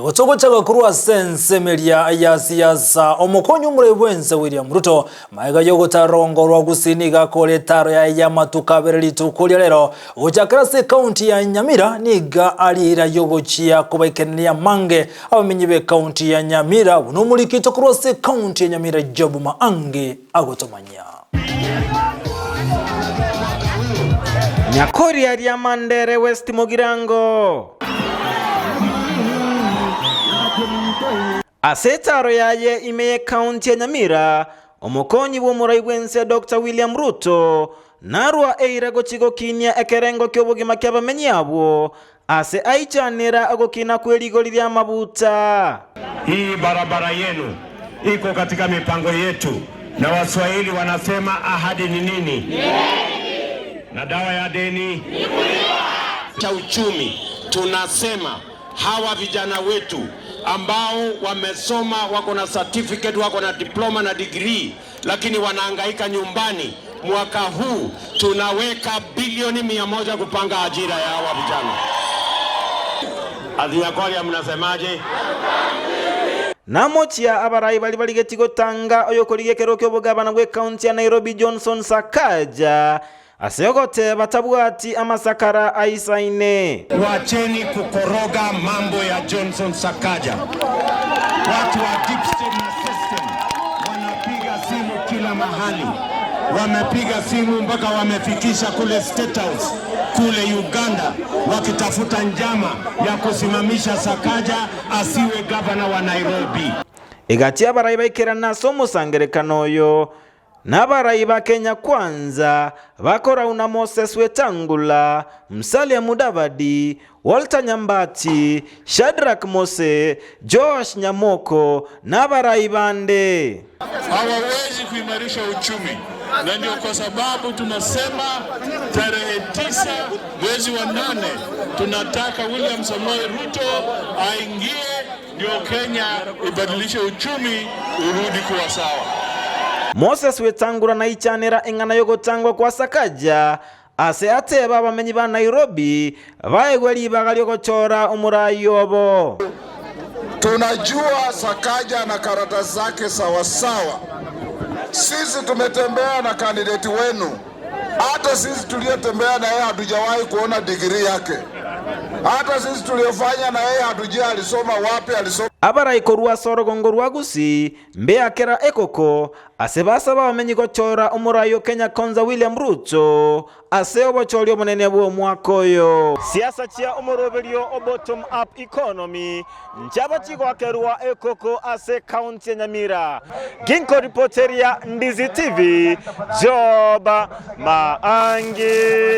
Nigo togochaka korwa ase ensemo eria ya siasa. Omokonyi omorai bw'ense William Ruto magega y'ogotara rogongo rwa Gusii nigo akore etaro yaye y'amatuko abere rituko ria rero gochakera ase ekaunti ya Nyamira nigo arie eira y'ogochia kobaikeneria amange abamenyi b'ekaunti ya Nyamira buna omoriki oito korwa ase ekaunti ya Nyamira Job Maangi agotomanyia. Nyakoria ria Mandere West Mugirango. Ase etaaro yaye ime y'Ekaunti ya Nyamira, omokonyi bw'omorai bw'ense Doctor William Ruto narwa eira gochia gokinia ekerengo ki'obogima ki'abamenyi abwo ase aichanera ogokina kw'erigori ri'amabuta. Hii barabara yenu iko katika mipango yetu, na Waswahili wanasema ahadi ni nini? Na dawa ya deni cha uchumi. Tunasema hawa vijana wetu ambao wamesoma, wako na certificate, wako na diploma na degree, lakini wanahangaika nyumbani. Mwaka huu tunaweka bilioni 100 kupanga ajira ya hawa vijana. Adhiakoria, mnasemaje? Namochia abarai baria barigetie gotanga oyokorigia ekero ki'obogabana bw'ekaunti ya Nairobi Johnson Sakaja ase ogoteba tabwati amasakara aisaine. Wacheni kukoroga mambo ya Johnson Sakaja. Watu wa deep state na system wanapiga simu kila mahali, wamepiga simu mpaka wamefikisha kule State House kule Uganda, wakitafuta njama ya kusimamisha Sakaja asiwe gavana wa Nairobi. Egati abarai baikerana ase omosangererekano oyo Nabarai ba Kenya Kwanza bakorau na Moses Wetangula, Musalia Mudavadi, Walter Nyambati, Shadrack Mose, Joash Nyamoko na abarai bande. Hawawezi kuimarisha uchumi, na ndio kwa sababu tunasema tarehe 9 mwezi wa 8 tunataka William Samoei Ruto aingie, ndio Kenya ibadilishe uchumi urudi kuwa sawa. Moses Wetangula naichanera eng'ana y'ogotangwa kwa Sakaja ase ateba abamenyi ba Nairobi baegwe ribaga ri'ogochora omorai obo. Tunajua Sakaja na karatasi zake sawasawa. Sisi tumetembea na kandidati wenu, hata sisi tuliotembea na yeye hatujawahi kuona digrii yake. Hata sisi tuliofanya na yeye hatujui alisoma wapi, alisoma Abarai korwa ase orogongo rwa Gusii mbeakera ekoko ase basaba abamenyi gochora omorai o Kenya Kwanza William Ruto ase obochori obonene bw'omwaka oyo. Siasa chia omoroberio o bottom up economy nchiaba chigoakerwa ekoko ase ekaunti ya Nyamira. Ginkoripoteria Ndizi TV, Job Maangi.